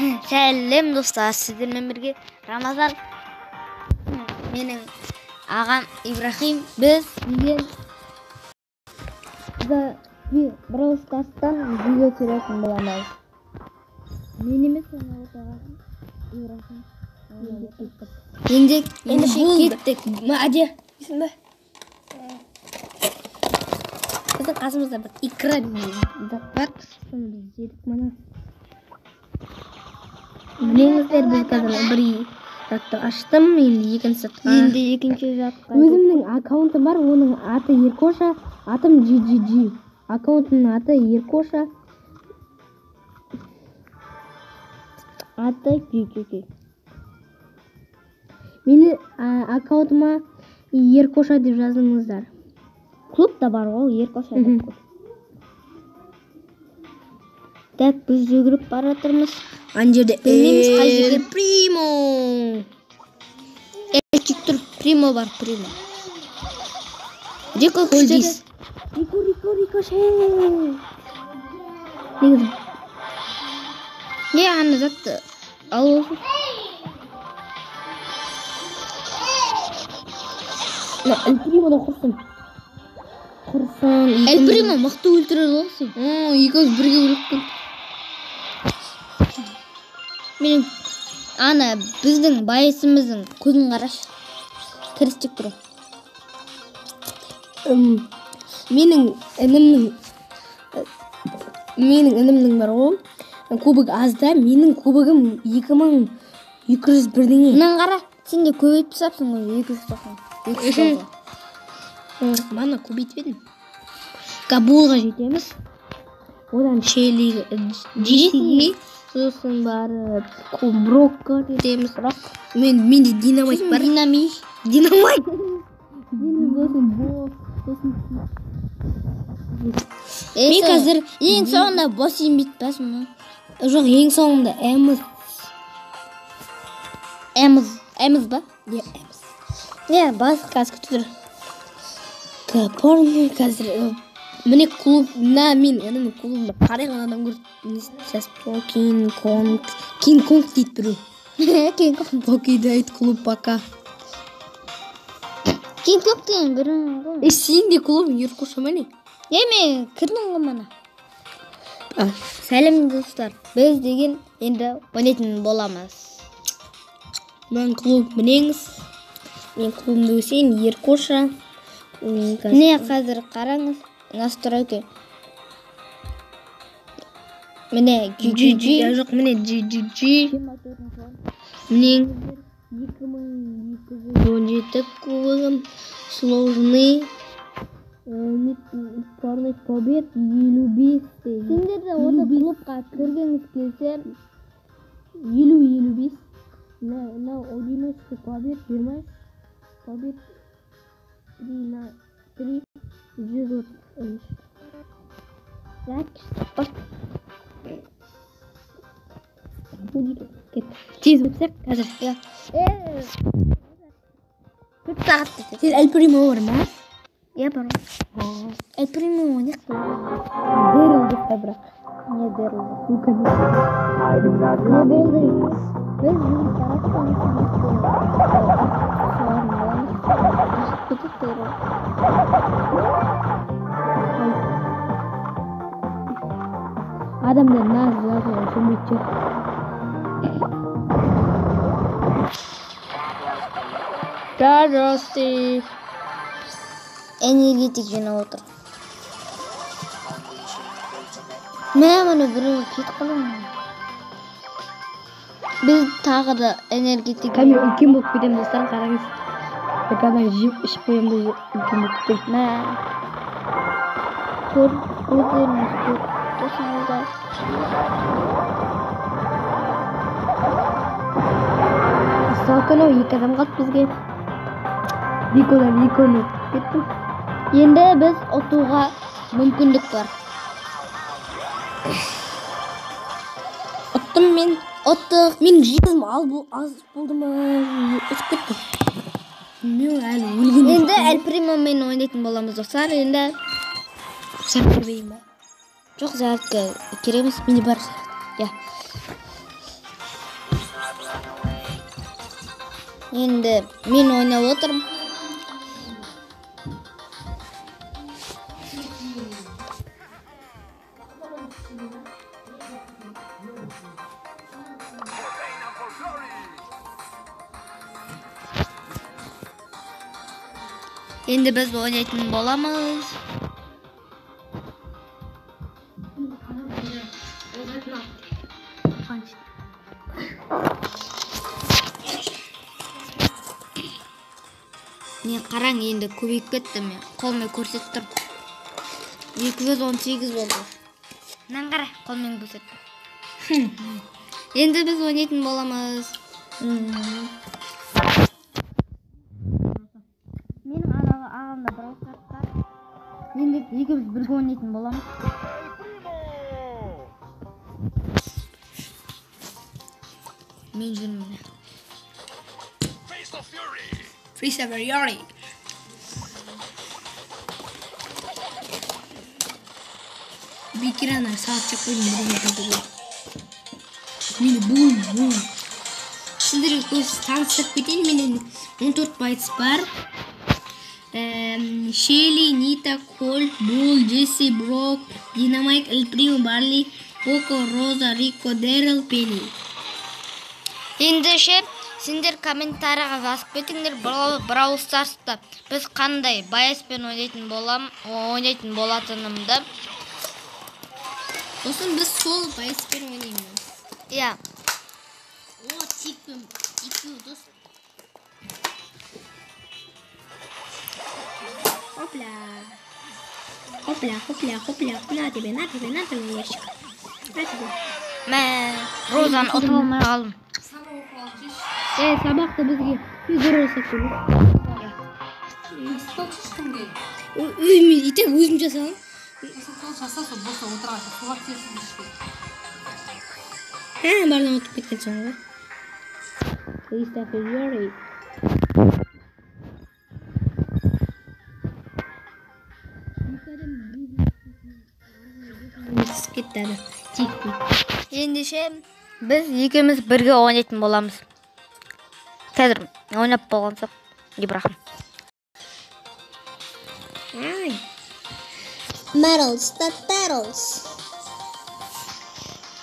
Сәлем достар, сіздермен бірге Рамазан, менің ағам Ибрахим. Біз деген Brawl Stars'тан видео түсіретін боламыз. Мен емес, оның ағам Ибрахим. Енді кеттік. Әде, есің бе? Біздің қасымызда бір икра деген зат бар. Соны біз жедік мына. Білеңіздер, біз қазір бір затты аштым, енді екінші затқа. Енді екінші затқа. Өзімнің аккаунтым бар, оның аты Еркоша, атым GGG. Аккаунтымның аты Еркоша. Аты GGG. Мені аккаунтыма Еркоша деп жазыңыздар. Клуб та бар ғой, Еркоша деп клуб. Так, біз жүгіріп бара жатырмыз. Ана жерде Білмейміз қай жерде. Эль Примо. Эльчик тұр, Примо бар, Примо. Рико күшті. Рико, Рико, Рикошет. Негізі. Не, ана затты алу. Эль Примо да құрсын. Құрсын. Эль Примо мықты өлтіреді ғой сен. Екеуміз бірге өліп кеттік. Менің ана біздің байысымыздың көзін қарашы. Кірістік тұр. Менің інімнің бар ғой. Кубок аз да, менің кубогым 2200 бірдеңе. Мынаны қара, сен де көбейтіп тастапсың ғой, 290. 290. Мана көбейтіп едім. Кабулға жетеміз. Одан Шелли, Джессиге, сосын барып Брокқа жетеміз. Менде динамайт бар. Динамит. Динамайт. Сосын Бо, сосын Мен қазір ең соңында бос еңбек басым. Жоқ, ең соңында Эмз. Эмз, Эмз ба? Иә, Эмз. Не, бас қазір күтіп тұр. Порно қазір міне клуб, мына мен інімнің клубында қарайған адам көріп жазып тұр. Кинг Конг, Кинг Конг дейді біреу. Кинг Конг. Покидает клуб пока. Кинг Конг деген біреу ғой. Сен де клубың Еркоша ма не? Мен кірдім ғой мана. Сәлем достар, біз деген енді ойнайтын боламыз. Мен клуб мінеңіз. Мен клубымды өсейін, Еркоша. Міне қазір қараңыз, настройки. Міне GGG. Жоқ, міне GGG. Мінеңіздер, 2217 кубогым. Сложный. Парный побед 55. Сендер де осы клубқа кіргіңіз келсе, 50-55. На одиночный побед 20. Побед 3 на 3 133. Тез өтсек қазір. 4 сағат кетеді. Сен Эль Примо бар ма? Иә, бар. Эль Примо ойнайық. Дэрил деп та бірақ. Не Дэрил? Өкініш. Не болды? Біз жүгіріп бара жатырмыз. Адамдар наз жазуға сенбейтін шығар. Здравствуйте. Энергетик жинап отыр. Мә, міне біреу кетіп қалған. Біз тағы да энергетик. Кәдімгі үлкен болып кетемін достар, қараңыз. Бір ғана жеп ішіп қоямын да үлкен болып кетемін. Мә. Өздеріңіз көріп тұрсаңыздар. Салқын ау, 2 адам қалды бізге. Рикодан Риконы өтіп кеттім. Енді біз ұтуға мүмкіндік бар. Ұттым мен. Ұттық. Мен жетім аз болды ма? Ұтып кеттім. Мен әлі өлген жоқпын. Енді Эль Примомен ойнайтын боламыз достар. Енді зарядка берейін ба? Жоқ, зарядка керек емес. Менде бар зарядка. Иә. Енді мен ойнап отырмын. Енді біз ойнайтын боламыз. Не қараң, енді көбейіп кетті, мен қолмен көрсетіп тұрмын. 218 болды. Мынаны қара, қолмен көрсеттім. Енді біз ойнайтын боламыз. Менің ағамда Brawl Stars бар. Енді екеуміз бірге ойнайтын боламыз. Мен жүрмін. Face of Fury. Bir kere ана сағат жеп қойдым. Мені бум бум. Сіздерге көз таныстырып кетейін, менен 14 байц бар. Шелли, Нита, Кольт, Бул, Джесси, Брок, Динамайк, Эль Примо, Барли, Поко, Роза, Рико, Дэрил, Пенни. Ендеше сендер комментарияға жазып кетіңдер, Brawl Stars'та біз қандай байыспен ойнайтын болатынымды. Сосын біз сол байыспен ойнаймыз. Иә. О, тикпен, екеуі дос. Хопля. Хопля, хопля, хопля, на тебе, на тебе, на тебе, ящик. На тебе. Мә, Розаны ұтып алмай қалдым. Сабақты бізге фигура жасап берді. Өзім итек өзім жасаған. Барлығын ұтып кеткен соң ғой. Ендеше біз екеуміз бірге ойнайтын боламыз. Қазір ойнап болған соң Ибрахим. Metals, the battles.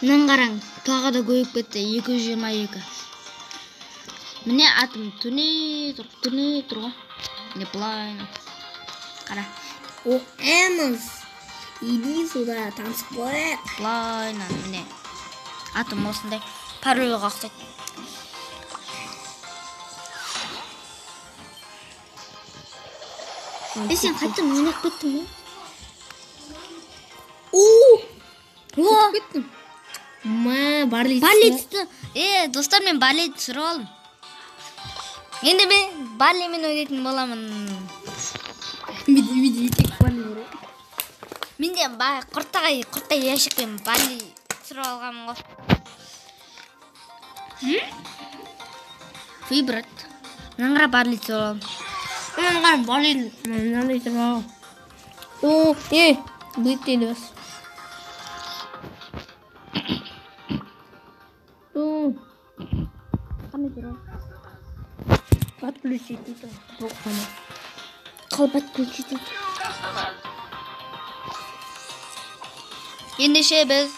Мынаны қараң, тағы да көбейіп кетті, 222. Міне атым түне тұр, түне тұр ғой. Міне былай. Қара. О, Эмос. Иди сюда, танысып болайық. Былай, міне. Атым осындай. Парольға ұқсайды. Сен қайтадан ойнап кеттің бе? О, кеттім. Ма, Барли. Барли түсті. Достар, мен Барли түсіріп алдым. Енді мен Барлимен ойнайтын боламын. Менде құрттай ящикпен Барли түсіріп алғанмын ғой. Выбрать. Мынаны қара, Барли түсіріп алдым. Мынаны қара, Барли мынандай түсіріп алдым. О, бүйтті бас. Қандай түсіріп? Подключить это. Қалай подключить это? Ендеше біз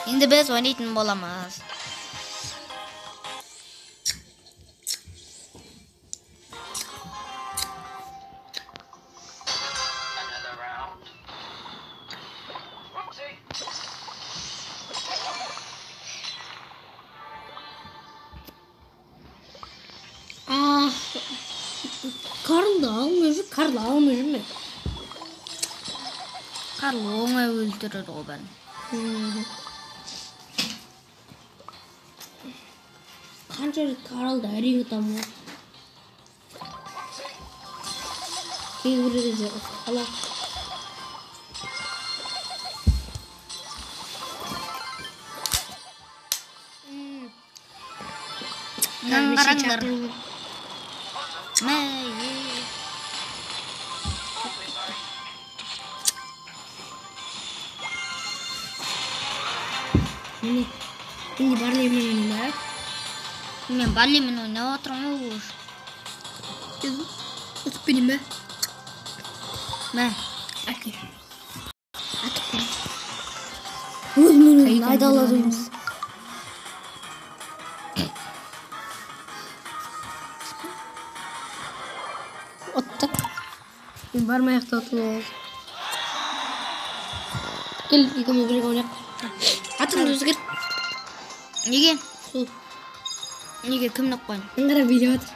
енді біз ойнайтын боламыз. Карлды алмай жүр, Карлды алмай жүр ме? Карл оңай өлтіреді ғой бәрін. Қанша рет Карлды әрең ұтамын ғой. Кейбір жерде ала. Мынаны қараңдар. Міне. Енді Барлимен ойнайын ба? Мен Барлимен ойнап отырмын ғой. Ұтып берейін ба? Мә. Әке. Атып бер. Өзімен өзін айдалады емес. Ұтты. Мен бармай ақ та ұтылып алдым. Кел, екеуміз бірге ойнайық. Атыңды өзгерт. Неге? Сол. Неге кімді қояйын? Мен қара билеп жатыр.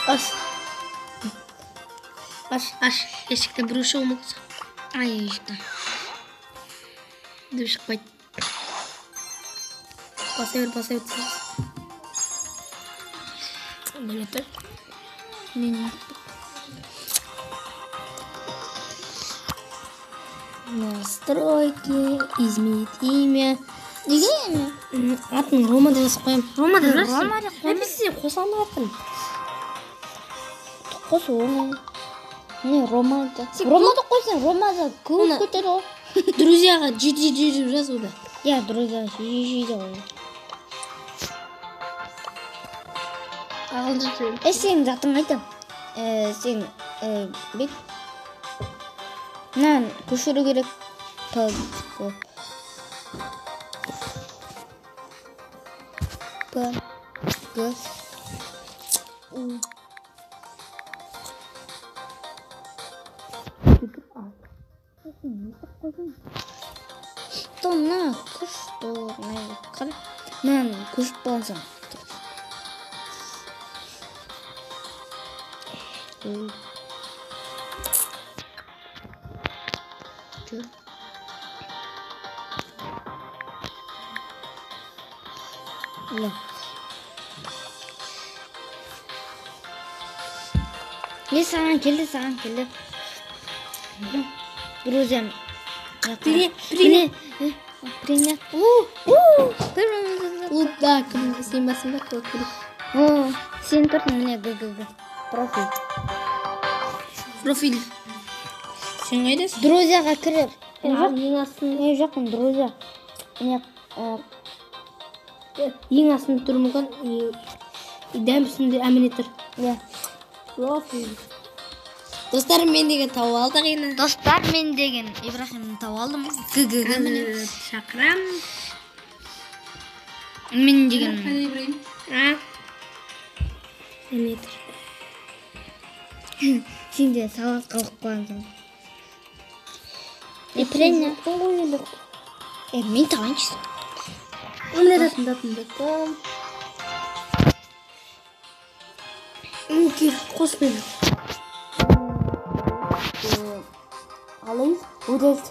Аш. Аш, аш. Есіктен біреу шығуы мүмкін. Ай, есіктен. Деп шықпайды. Баса бер, баса бер. Міне тұр. Мен Настройки, изменить имя. Неге имя? Атын Рома деп жазып қоямын. Рома деп жазсын. Рома деп қойма. Әйтпесе қоса алмай жатырмын. Қос оны. Не, Рома деп. Рома деп қойсаң, Рома да көп кетеді ғой. Друзьяға жи-жи-жи деп жаз онда. Иә, друзья, жи-жи деп қой. Ағылшын сөйле. Сенің затың қайда? Сен бет. Мынаны көшіру керек. П, Г. П, Г, У. То мына күш, то мына қара. Мынаны көшіп болған соң. У. Т. Л. Не, саған келді, саған келді. Друзьям. Принят. Принят. Да, сен барсың ба? О, сен тұрсың, міне Г, Г, Г. Профиль. Профиль. Сен қайдасың? Друзьяға кіріп. Ең астында. Мен жоқпын, друзья. Міне, ең астында тұр мүмкін. Дәм үстінде әміне тұр. Иә. Профиль. Достар, мен деген тауып алдық енді. Достар, мен деген Ибрахимді тауып алдым. Г, Г, Г, міне. Шақырам. Мен деген. А? Әміне тұр. Сен де салат қалып қойғансың. Принят. Мен табайыншы. Міне датым. Кел, қос мені. Қалай? Удалить.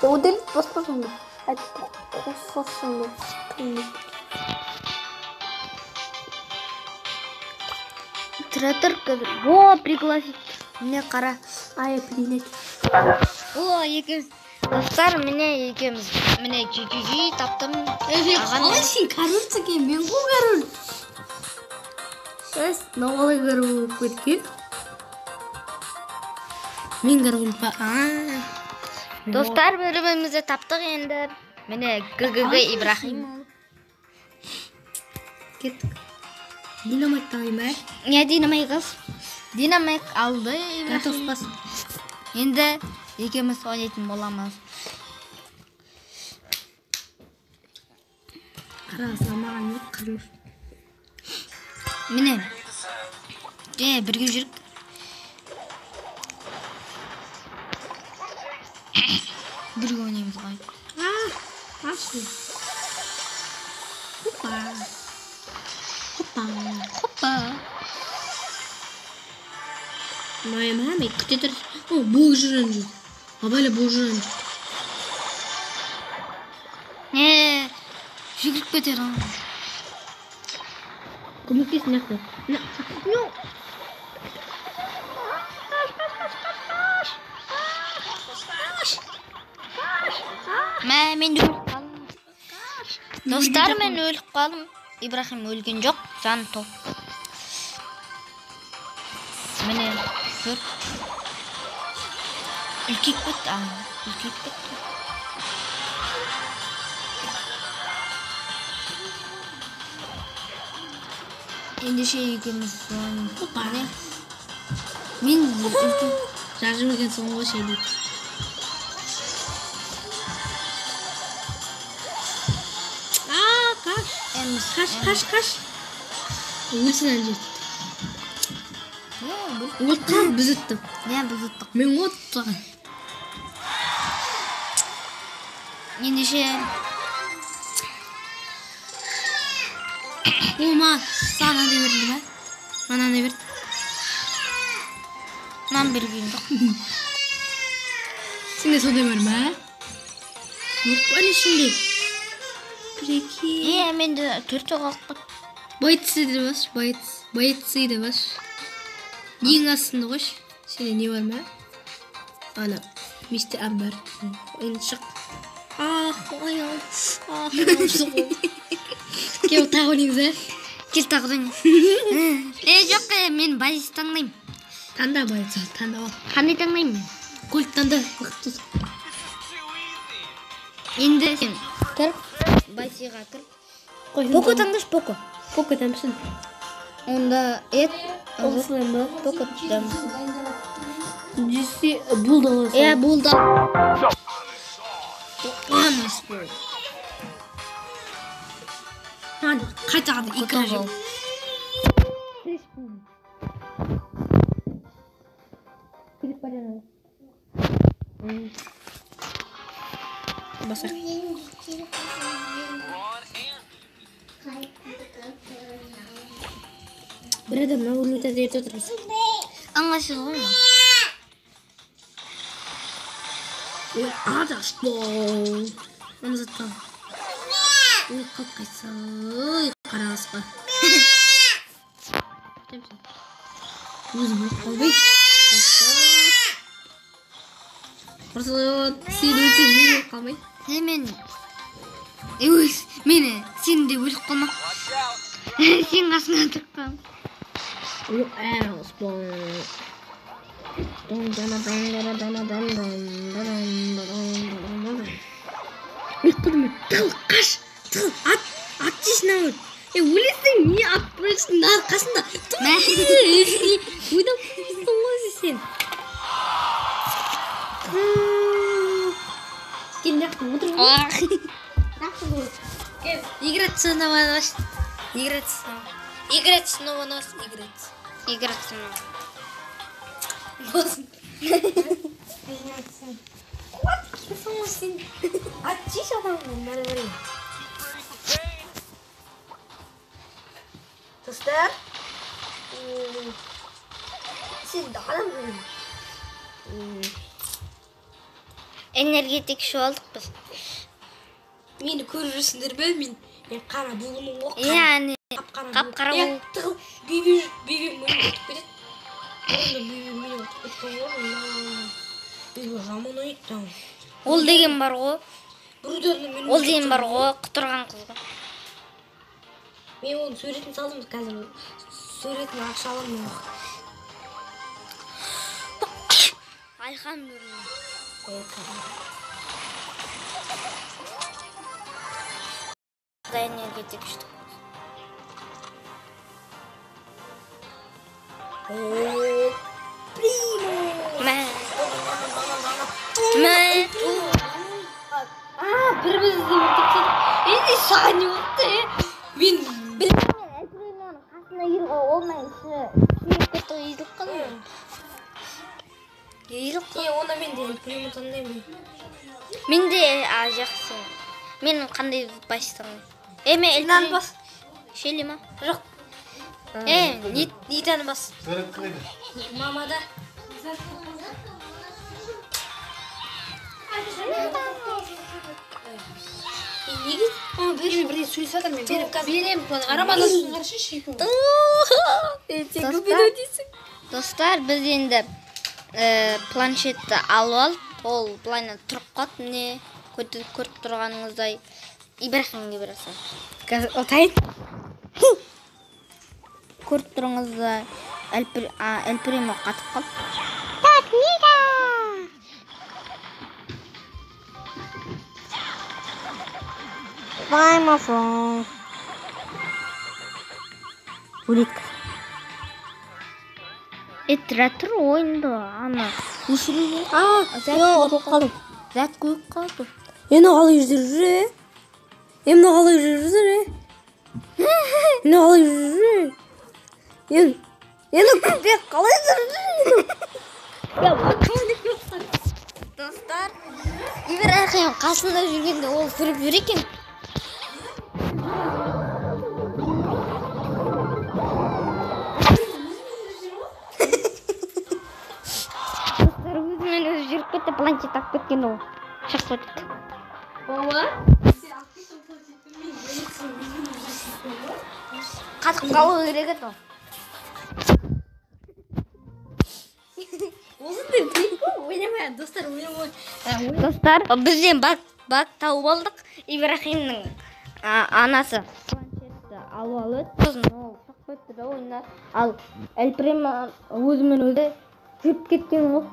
Удалить баспасың ба? Қосасың ба? Тұра тұр, о, пригласить. Міне қара. Ай, принять. О, екеуміз. Достар, міне екеуміз. Міне жи-жи-жи таптым. Қалай сен корольсің екен? Мен ғой король. Өс, мынау қалай король болып кеткен? Мен король па? Достар, бір-бірімізді таптық енді. Міне Г, Г, Г Ибрахим. Кеттік. Динамайт алайын ба? Не, динамайт қыз. Динамайт алды Ибрахим. Бас. Енді екеуміз ойнайтын боламыз. Қара, маған не қырмыз. Міне. Бірге жүрік. Бірге ойнаймыз ғой. Ашы. Хопа. Хопа. Хопа. Моя мама күте тұр. О, бұл жүрін жүр. Абайла, бұл жүрін жүр. Жүгіріп кетер. Көмектес мына жақта. Мә, мен де өліп қалдым. Достар, мен өліп қалдым. Ибрахим өлген жоқ, жан топ. Міне, көр. Үлкейіп кетті, үлкейіп кетті. Ендеше екеуміз не? Мен үлкен Жазып жүрген соң ғой Шелли. Қаш. Қаш, қаш, қаш. Өлсін ана жерде. Өліп қалып біз ұттық. Иә, біз ұттық. Мен ұттым. Ендеше О, маған саған андай берді ме? Маған андай берді. Нан берген жоқ. Сенде сондай бар ма? Жоқ па не ішінде? Прикинь. Е, менде төртеу қалып кетті. Бойцы деп бас, бойцы деп бас. Ең астында қойшы. Сенде не бар ма? Ана, мистер Ам бар. Енді шық. Ах, ой, ах. Кел, тағы ойнаймыз, ә? Кел, тағы ойнаймыз. Жоқ, мен бойец таңдаймын. Таңда бойец, таңда ал. Қандай таңдаймын мен? Кольт таңда. Енді сен кір, бойцыға кір. Поко таңдашы, Поко. Поко таңдасын. Онда ет, Осылай ма? Поко таңдасын. Жүзсе, бұл да аласың. Иә, бұл да. Қайтадан икра жеп. Басақ. Бір адам мына өлмей жерде отырмыз. Ыңғайсыз ғой мынау. Ой, адашты. Ана заттан. Ой, қалып қайтса. Ой, қара қасқа. Өзім өліп қалмай. Құрсын, сен өлсең мен өліп қалмай. Мен мені сен де өліп қалма. Сен қасыңа тұрып қалам. Ой, өліп қалдым мен. Тығыл, қаш, тығыл, ат, ат жейсің ау. Өлесің, не ат өлесің, қасында. Ойнап тұрсың ғой сен. Кел, мына жақта отыр ғой. Играть снова нос. Играть снова. Играть снова нос. Играть. Играть снова. Нос. Сен. Ат жейші адамның бәрі. Достар. Сен адам. Энергетик ішіп алдық біз. Мені көріп жүрсіңдер бе? Мен қара бұлымын ғой. Иә, әне. Қап-қара бұл. Тығыл, биби мені ұтып кетеді. Бұрында биби мені ұтып кеткен ғой. Биби жаман ойнайды. Ол деген бар ғой. Біреулердің Ол деген бар ғой, құтырған қыз ғой. Мен оның суретін салдым қазір. Суретін ақша аламын. Айхан бұрын. Энергетик іштік. Примо! Мә. Мә. Бір-бірімізді өлтіріп тастадық. Енді саған не болды, е? Мен білмеймін, Эль-Примоның қасына келіп, ол маған сүйіп кетті, езіліп қалдым. Езіліп қалдым. Е, онда мен де Эль-Примо таңдаймын. Мен де, жақсы. Мен қандай бас таңдаймын? Мен Эль-Примо. Бас. Шелли ма? Жоқ. Нитаны бас. Мамада. Неге? Берем, бірден сөйлесіп жатыр мен. Берем, берем. Арамазан қарашы шекім. Достар, біз енді планшетті алып алып, ол былайынан тұрып қалды. Міне, көріп тұрғаныңыздай. Ибрахимге бере сал. Қазір отайын. Көріп тұрғаныңыздай, Эль-Примо қатып қалды. Goodbye, my friend. Өледі. Тұра тұр, ойынды ана өшіруге. А, мен ұтылып қалдым. Зат қойып қалды. Енді қалай жүзіп жүр, е? Енді қалай жүзіп жүр, е? Енді қалай жүзіп жүр? Енді енді көпек қалай жүзіп жүр? Я, Достар, Ибрахим қасында жүргенде ол сүріп жүр екен. Достар, өзімен өзі жүріп кетті, планшет алып кеткен ол. Шығып кетті. Бала? Қатып қалу керек еді ол. Осындай прикол ойнамай, достар, ойнамай. Достар, бізден баг тауып алдық. Ибрахимнің анасы планшетті алып алып, сосын ол шығып кетті да ойыннан. Ал Эль Примо өзімен өзі жүріп кеткен ол.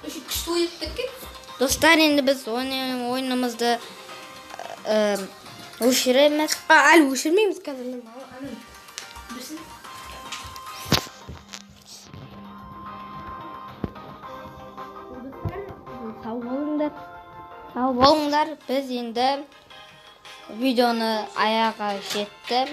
Күшті ойнап кеткен. Достар, енді біз ойынымызды өшіреміз. Әлі өшірмейміз қазір. Анам білсін. Сау болыңдар. Сау болыңдар. Біз енді видеоны аяға жетті.